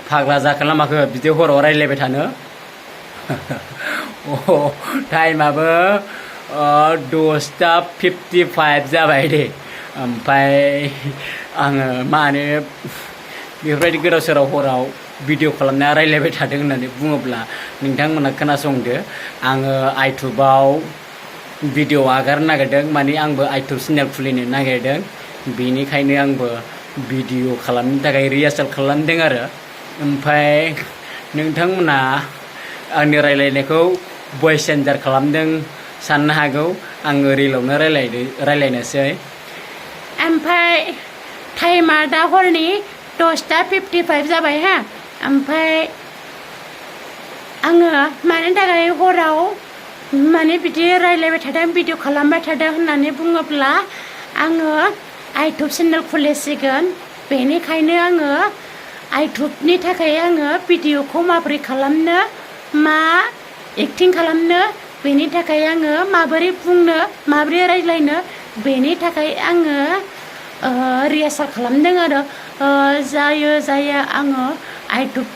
फाग्ला जाखो ना माखो बिदि हराव रायलायबाय थानो टाइमाबो 10:55 जाबाय दे ओमफ्राय आङो मानो बेफोरबायदि गोदाव सोराव हराव भिडिअ खालामना रायलायबाय थादों होननानै बुङोब्ला नोंथांमोना खोनासंदो आङो आइटुबाव भिडिअ आगारनो नागिरदों माने आंबो आइटुब चेनेल खुलिनो नागिरदों बेनिखायनो आंबो भिडिअ खालामनो थाखाय रिहार्सेल खालामदों आरो ओमफ्राय नोंथांमोना आंनि रायलायनायखौ भइस चेन्जार खालामदों साननो हागौ आङो रिलावनो रायलायनोसै ओमफ्राय टाइमा दा हरनि 10:55 जाबाय हा ओमफ्राय आङो मानि थाखाय हराव माने बिदि रायलायबाय थादों भिडिअ खालामबाय थादों होननानै बुङोब्ला आङो आइटुब चेनेल खुलिसिगोन बेनिखायनो आङो आइटुबनि थाखाय आङो भिडिअखौ माबोरै खालामनो मा एक्टिं खालामनो बेनि थाखाय आङो माबोरै बुंनो माबोरै रायज्लायनो बेनि थाखाय आङो रिहार्सेल खालामदों आरो जायो आङो आइटुब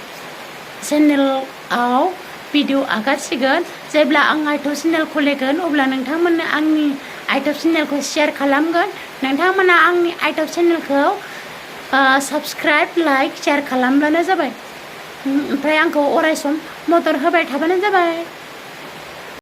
चेनेलाव भिडिअ आगारसिगोन जेब्ला आं आइटुब चेनेल खुलिगोन अब्ला नोंथांमोननो आंनि आइटुब चेनेलखौ शेयार खालामगोन नोंथांमोना आंनि आइटुब चेनेलखौ साबस्क्राइब लाइक शेयार खालामब्लानो जाबाय ओमफ्राय आंखौ अरायसम मदद होबाय थाबानो जाबाय।